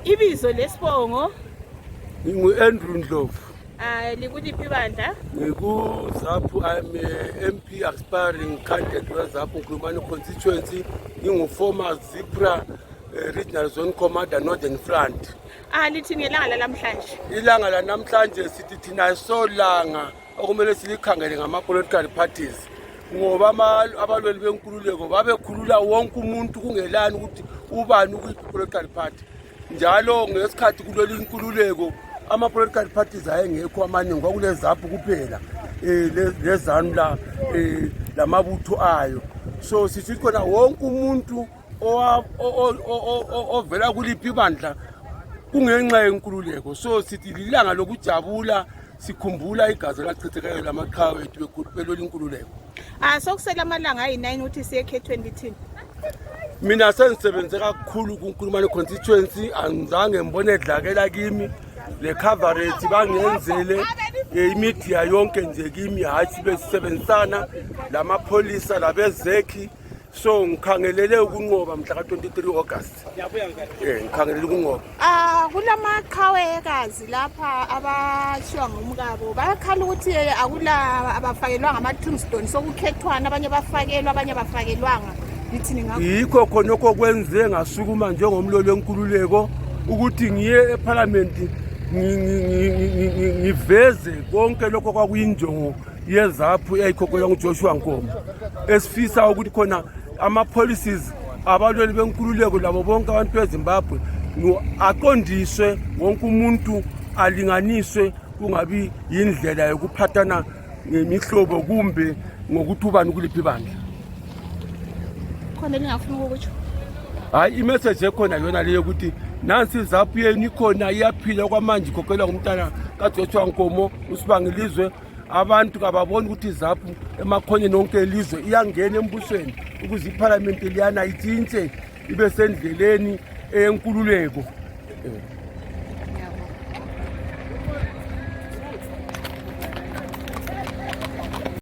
Ibizo lesibongo Andrew Ndlovu. Likuliphi ibandla? ZAPU. I'm MP aspiring candidate weZAPU Nkulumane constituency. Former Zipra Regional Zone Commander Northern Front. Lithi ngelanga namhlanje. Ilanga la namhlanje sithi thina solanga okumele silikhangele ngama-political parties. Ngoba abalweli benkululeko babekhulula wonke umuntu kungelani ukuthi ubani kwi-political party. Njalo ngesikhathi kulwela inkululeko ama-political parties ayengekho amaningi kwakule ZAPU kuphela lezanu lamabutho ayo. So sithi khona wonke umuntu ovela kuliphi ibandla kungenxa yenkululeko. So sithi lilanga lokujabula sikhumbula igazi lachithekayo lamaqhawe ethu belwela inkululeko. Sokusela amalanga ayi-9 ukuthi siyekhethweni lithini? Mina sengisebenze kakhulu kuNkulumane constituency, angizange ngibone edlakela kimi le coverage bangenzele imedia yonke nje kimi, hayi besebenzisana lamapholisa labezekhi. So ngikhangelele ukunqoba mhla ka-23 August. Ngikhangelele ukunqoba. Kulamaqhawekazi lapha abashiwa ngumkabo bayakhala ukuthi akula abafakelwa ngama-tombstone sokukhethwana, abanye bafakelwa abanye bafakelwanga. Yikho khona okwenze ngasukuma njengomlolo wenkululeko ukuthi ngiye eParliament ngiveze konke lokho kwakuyinjongo yeZAPU eyayikhokelwa nguJoshua Nkomo, esifisa ukuthi khona ama-policies abalweli benkululeko labo bonke abantu beZimbabwe aqondiswe, wonke umuntu alinganiswe, kungabi yindlela yokuphathana ngemihlobo kumbe ngokuthi ubani kuliphi ibandla. Hayi, imessage ekhona yona leyo ukuthi nansi ZAPU yenu ikhona iyaphila kwamanje ikhokhelwa ngumntana kaJoshua Nkomo uSibangilizwe. Abantu kababona ukuthi ZAPU emakhonyeni onke elizwe iyangena embusweni ukuze iParliament liyana itshintshe ibe sendleleni eyenkululeko.